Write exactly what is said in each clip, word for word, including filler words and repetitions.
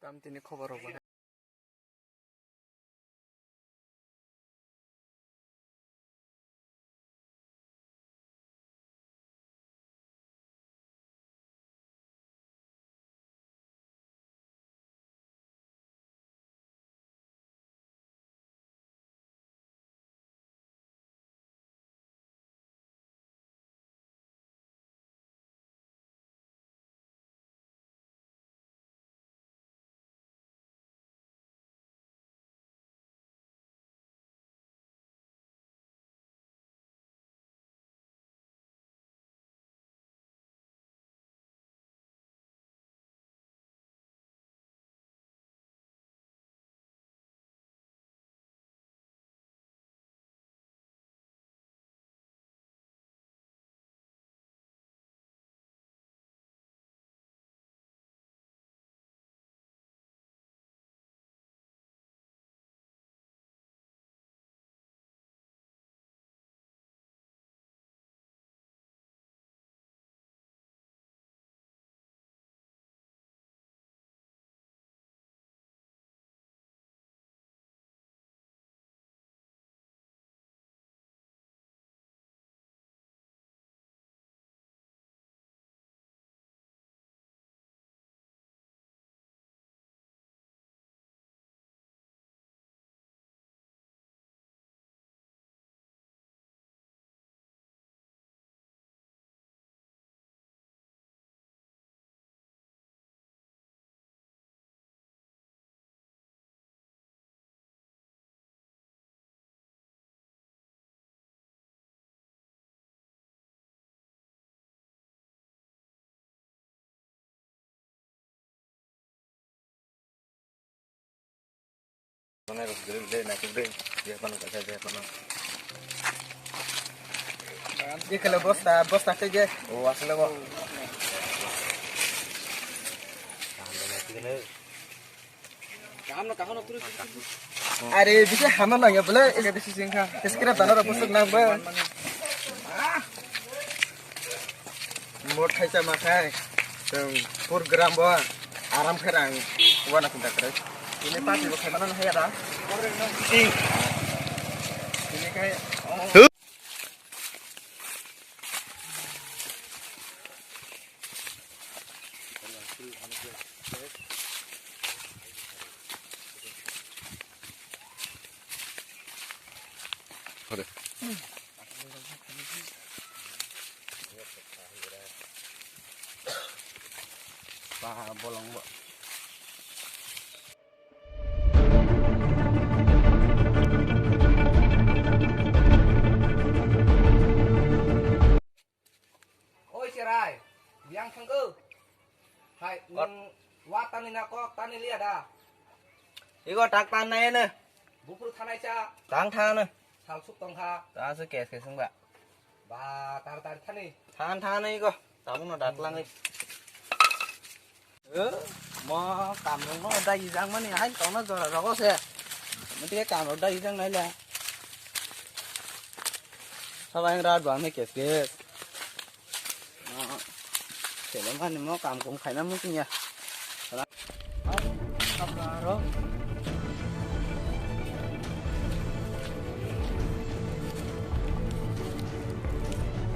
Tam tini khobor rok. Ekele bosta, bosta tege. O, asle bo. Are, bisi hama nangya bole. Scrap dana rok bosok nang ba. Mot khaisa ma khai. Tong pur gram bo. Aram khe rang. Wana kunta kre. Ini pati bo khai mana hai da. Ini kai. Ba bolong bo. Oi cherai, biang thangko. Hai, nwng wa tani na kok tani liya da. Iko tak tan na ene. Bupru thanai cha. Tang thana. Sal suk tong kha. Ta se kes kes ba. Ba, tar tar thani. Than than iko. Tamu no dak lang. Eh, mo kam rok no dai jang mani hai tong na jora rogo se. Mati kam rok dai jang nai le. Sabai rat ba me kes kes. Selo mani mo kam kum khaina muchung ya.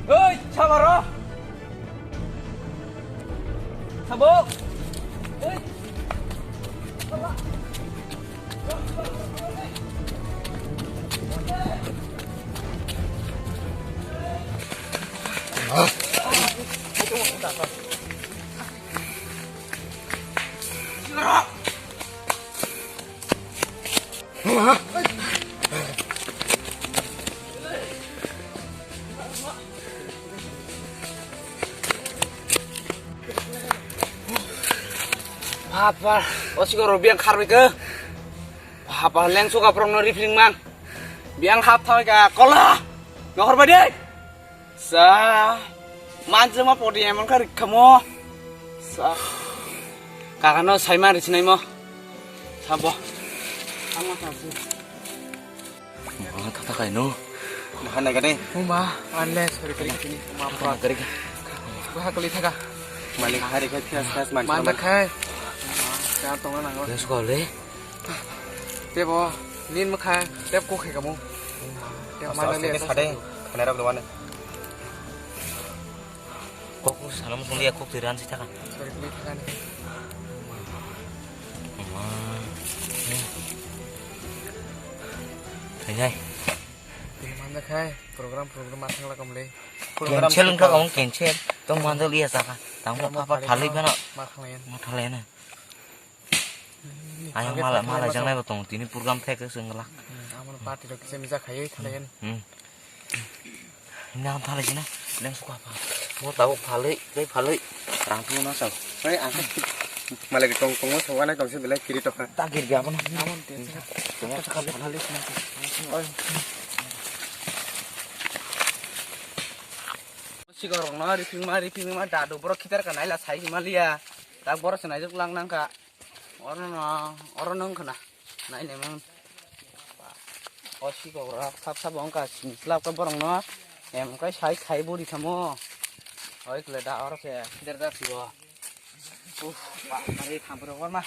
Oi, sabaro. Sabo. Oi. Apa? Osigo robiang kharbai ke. Apa leng suka prong no rifling mang. Biang hap thoi ka kola. Nohor bai de. Sa, manjuma podi emon kha rikhamo. Sa, kakano saima richinaimo. Sabo. Ama sa si. Ma thata kaino. Mahana gane. Uma, anle sori kari kini. Uma apa? Kari ka. Gua kali thaka. Malik hari ka thias thias man. Mana khai. Ya tongna nango. Yes, go le. Tebo, nin mokha, teb kok hai kamo. Teb mana le. Sade, khana rok le wana. Kok sana mo sungli kok tiran si taka. Sorry, kok tiran. Ma. Thai thai. Tini manda khai, program, program ma thangla kamle. Cancel wngkha, wng cancel. Tong manda liya saka. Tang ma papa phalwi phano. Ma khanglai. Ma khanglai na. Ayang mala, mala jangnai bo tongo, tini program thai khe chwng glak. Hmm, amon party rok kisa misa khaiwi thalayan. Hmm. Nang thalai jina, nang sukha pha. Mo tabuk phalwi, tei phalwi. Rang thu na sa. Hei, ang malai tong tong so wana tong se belai kiri tokha. Ta kiri ga bono. Amon te. Tong sa kha phalwi. Oi. Sikorokno ripingma, ripingma, dadu borok khitar ka naila sai hima liya. Tak borok se naijuk lang nangkha. Oro no, oro no wngkha na. Nai naimang. O sikorok sap sap wngkha, sini slap khe borokno. Em kai sai khai buri thamo. Oi kle da oro khe khitar da sigo. Uff, ba, mari thampro korma.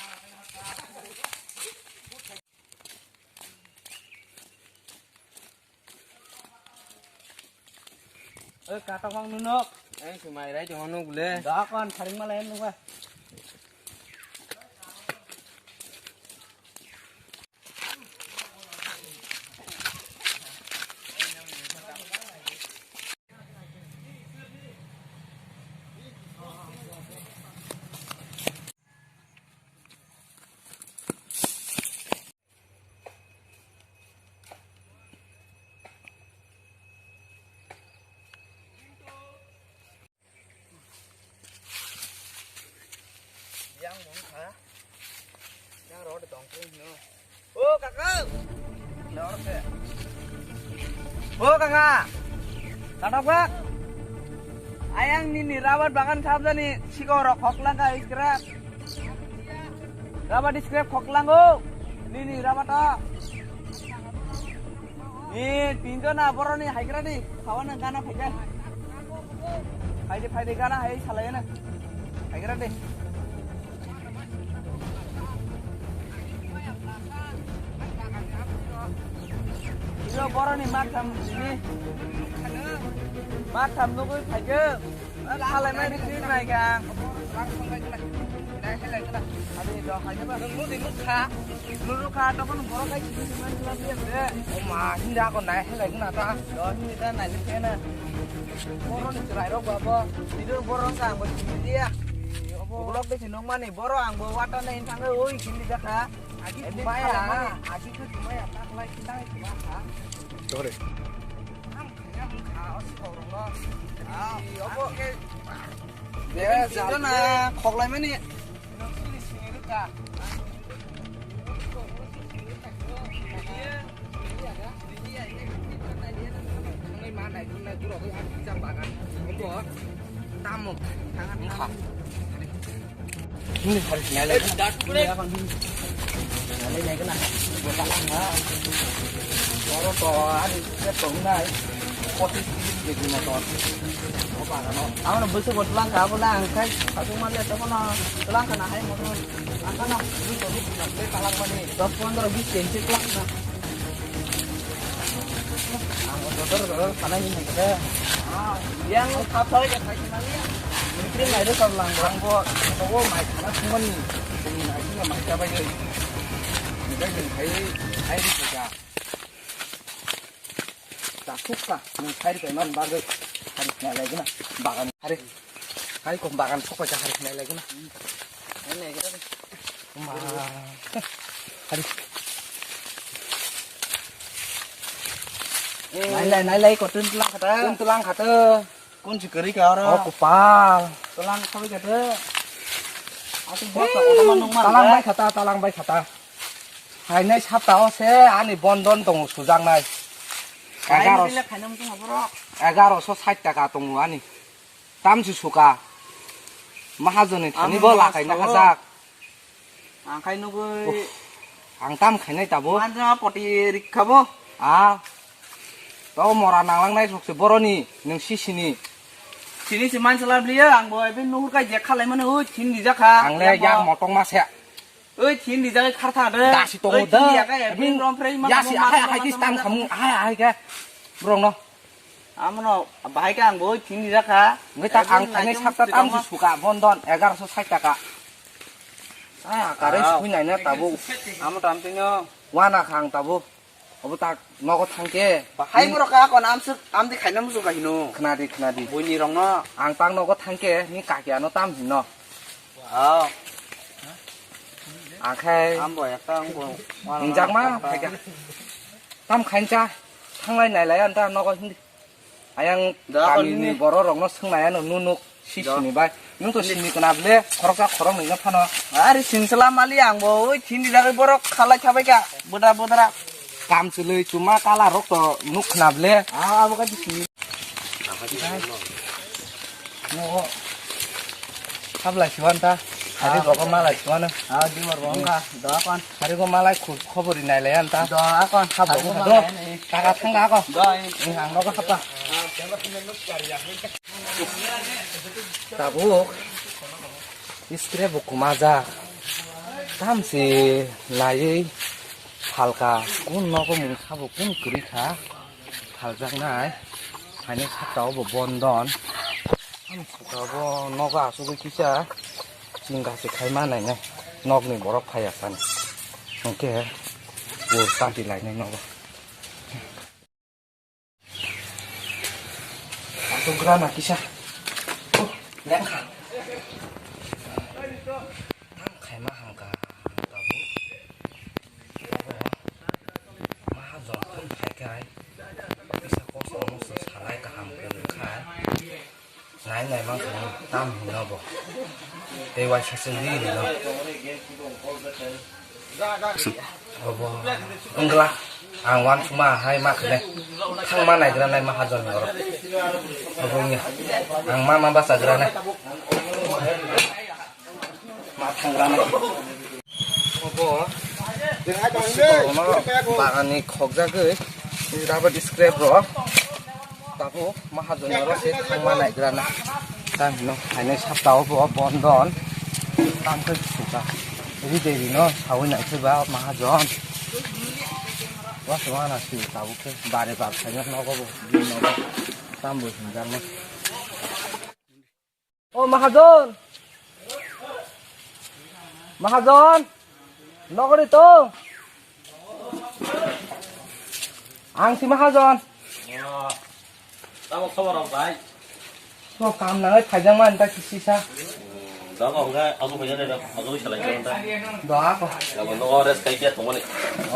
Oi, katok mang nunok. Ang sumai rai tong nung le. Da kon tharing malai nung ba. Yang mung kha. Yang ro de tong khe no. O kaka. Lor khe. O kaka. Katok bak. Ayang nini rabar bagan sabjani sikorok khoklang ka scrap. Rabar scrap khoklango. Nini rabar ta. Ni tinjona boroni haigra di. Khawana gana phaikha. Phaidi phaidi gana hai salayana. Haigra di. Iyo boroni matham ni. Matham nugui phaikha. Khalai mai di tin mai kha. Nai helai kena. Adi do hai ba. Nung nudi nukha. Nunu kha tokon borok kai sini sini sila dia de. O ma hinda ko nai helai kena ta. Do hinda nai le kena. Borok ni chwrai rok ba bo. Video borok ka ang bo sini dia. Obo borok de sinung mani borok ang bo wata nai thang oi sini dia kha. Agi maya. Agi kha maya ta khlai kita kha. Dore. Yes, jona khoklaimani. Tamo. Nini hari sinai lai. Nini akan nini. Nini nai kena. Oro to ani se tongnai. Pochis kg motor. O bagano. Amo bwswk bo twlang kha, abo na ang khai. Khasuk manle to kono twlang kha na hai motor. Ang khana bwswk bo twlang kha, twlang mani. Dos pondro bis kg twlang kha. Ang motor ro khanai ni nangkhe. Yang kha thoi ya khai mani. Mikri nai ro kar lang. Ang bo to mai khana thumani. Ni nai ni mai ta bai. Ni dai ni khai khai ri ka. Ta sukha, nung khairi kai man bagwi. Hari khnai lai gana. Bagan hari. Hari kom bagan sok paisa hari khnai lai gana. Nai lai gana. Ma. Hari. Nai lai, nai lai ko tun tulang khata. Tun tulang khata. Kun si kari ka ora. Oh, kupal. Tulang khawi khata. Aku bos ko teman nung man. Talang bai khata, talang bai khata. Hainai sapta o se ani bondon tongo sujaknai. Egaroso, egaroso sait taka tongo ani. Tamsi suka. Mahajoni thani bo lakai na hajak. Ang khai nugui. Ang tam khainai tabo. Manjama poti rikha bo. Ah. To mora nanglangnai sokse boroni nung sisini. Sini si mansa labliya ang bo ebe nuhur kai je khalai mano ui thin dijakha. Ang le yak motong ma se. Oi, thin di jagai khar tha de. Dasi tongo da. Oi, thin di jagai, rom frei ma. Yasi, ahai, ahai, kis tam khamu, ahai, ahai, khe. Borok no. Amono, bahai khe ang bo thin di jakha. Ngai ta ang thangnai sapta tam si suka, bondon, egaroso sait taka. Ai, akare sui nai na tabuk. Amo tam tino. Wana khang tabuk. Obo tak nogo thangke. Hai borok ka kon amsuk amdi khaina muchung ka hino. Khnadi, khnadi. Buini rokno. Ang tak nogo thangke ni kaki ano tam hino. Oh. Akhai. Ambo ekta ambo. Hingjak ma phaika. Tam khaincha. Thanglai nailai anta nogo hindi. Ayang kami ni borok rokno swngnai ano nunuk si sini bai. Nung to sini kena ble khoroksa khorok nino phano. Ari sinsela mali ang bo oi thini dagwi borok khalai thabai ka bodra bodra. Kam chwlwi chuma kala rok to nuk khna ble. Ah, abo ka sini. No. Habla siwan ta. Hari rok malai siwan. Ah, di mor bong ka. Do kon. Hari go malai khub khobori nailai anta. Do akon. Habo do. Taka thangga akon. Do. Ang nogo hapa. Tabuk. Iskre bo kumajak. Tamsi naiwi phalka. Kun nogo mung habo kun kwrwi kha. Phaljaknai. Haino sakao bo bondon. Abo nogo asugwi kisa chingka se khai ma nainai. Nokni borok phaiya sani. Hwnkhe ur tanti lainai nogo. Asuk gra na kisa. Oh, lengkha. Tam khai ma hamka. Tabuk. Mahajon phun phaikhai. Kisa kosto mosto salai kaham kwrwngkhai. Nai nai mang kha tam hino bo. Tei waisa se ri rino. Obo wngla ang wansukma hai ma khne thangma naigra nai mahajon ni oro. Obo wngya ang ma ma bachagra nai. Ma thangra nai. Obo. Bagani khokjagwi rubber scrap rok. Tabuk mahajon oro se thangma naigrana. Tamo hino haino saptao bo bondon. Tam khe suka. Ri de rino sawi nai khe ba mahajon. Wasama na si tabuk khe bare bab saino nogo bo. Nogo. Tam bo hinjak no. O Mahajon! Mahajon! Nokori tong! Ang si Mahajon! Tamo khobor rok bai? To kam nangai phaijak man ta kisi sa. Dogo hwnkhe obo phaijak nai rok obo salai khe ta. Do ako. Abo no rest kai khe tongmani.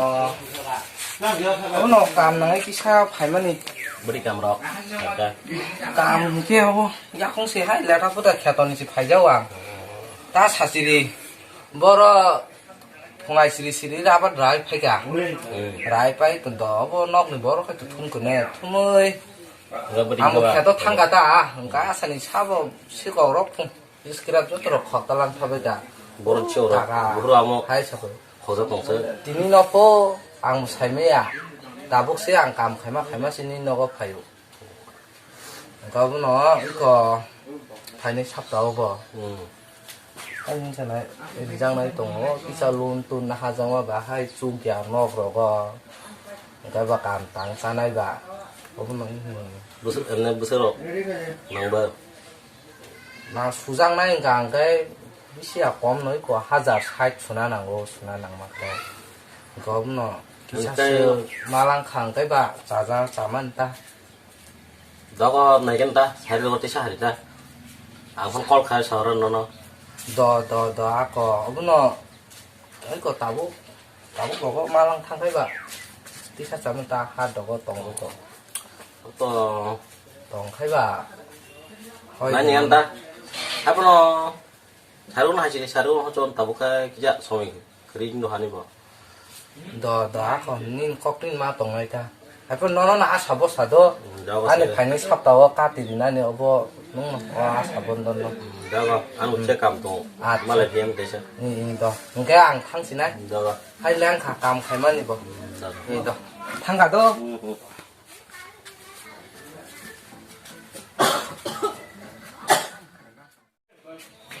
Oh. Ono kam nangai kisa phaimani. Bwrwi kam rok. Kam hwnkhe obo. Yakung se hai leta puta kheto ni se phaijao ang. Ta sasiri boro phungai siri siri rabar rai phaika. Rai pai to do bo nok ni boro khai to thum kone thumui. Amo kheto thangka ta hwnkha asani sabo sikok rok phung scrap joto rok khok talang thabai ta. Boro chio rok. Boro amo hai sabo. Khoja tongse. Tini no po ang saimaya. Tabuk se ang kam khaima khaima sini nogo phaio. Hwnkhe obono iko phainai saptao bo. Hmm. Ai wngkha nai rijaknai tongo, kisa loan tun hajakma ba hai chukya nok rogo. Hwnkhe ba kam tang chanai ba. Obono wngkha nai. Bwswk, ene bwswk rok nang ba? Na sujaknai wngkha hwnkhe bisi ya kom no iko hajar sait suna nango, suna nangma khe. Hwnkhe obono kisa se malang kha hwnkhe ba chaja chamani ta. Dogo naigen ta, sari rogo tisa hari ta. Ang phone call khai soro nono. Do, do, do, ako, obono, iko tabuk, tabuk rogo malang thangkhai ba. Tisa chamung ta ha dogo tongo to. To. Tongkhai ba. Hoi. Nani anta? Abono. Sarung no hai sini sarung no chon tabuk khe kisa somoi kring do hani bo. Do, do, ako nini kok twi ma tongnai ta. Hai phano nono na asa bo sa do. Hmm, jago ani se. Phainai sapta o kati rinani obo nung no o asa bondon no. Hmm, jago, ang se kam tongo. Acha. Malai piyam tesa. Ni, ni do. Hwnkhe ang thang sinai. Hmm, jago. Hai leng kha kam khaimani bo. Hmm, jago. Ni do. Thang kha do. Hmm, hmm.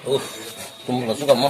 Uff, tum la suka mo.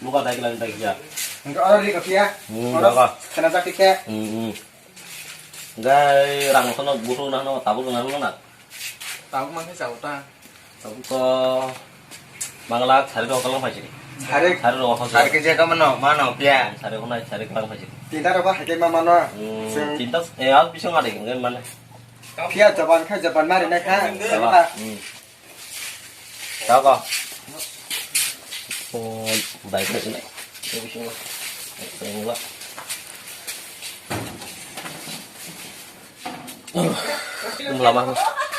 Luka dai kilang dai ya. Hingke oro ri kapia. Hmm, oro jaga. Kena jak kike. Hmm, hmm. Gai rang kono butu na no, tabuk na no na. Tabuk mang khe chao ta. Tabuk to mangla sari rok kalang phaisiri. Sari, sari rok phaisiri. Sari ke je ka mano, mano pia. Sari ko nai, sari kalang phaisiri. Tinta rok ba hake ma mano. Hmm, tinta, eh, al bising ada yang mana? Pia jaban kha, jaban mari na kha. Jaban. Hmm. Jaga. Oh, dai ko sini. Ini sini. Ini lah. Lama.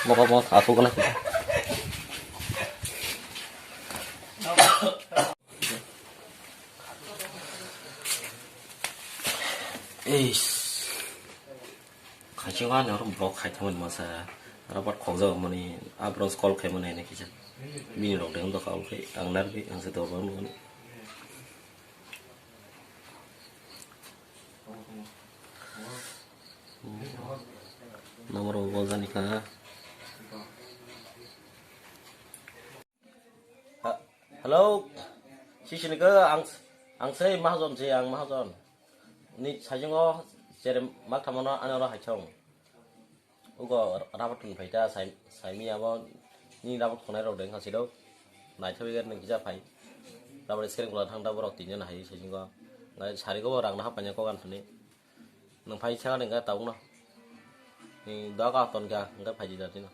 Mau mau aku kena. Eish. Khachi wani oro block khai thangmani masa. Rabar khokjak mani, abro call khai mani hene kisa. Bini rok deng dokha okhai, ang narbi, ang se dorbar mani. Number bo jani kha. Ha-, hello. Sisini ke ang, ang sei mahajon sei, ang mahajon. Ni sajingo jere mak thamono ani oro haichong. Ugo rabat tun phaita sai, saimi abo ni rabat khonai rok deng khasi do. Naithawi gar nang kisa phai. Rabat screen kula thang da borok tinjon hai sajingo. Ngai sari go rang na hapanya ko gan thani. Nang phai sa nang ga taung no. Ni doga ton ga ngai phai di da tino.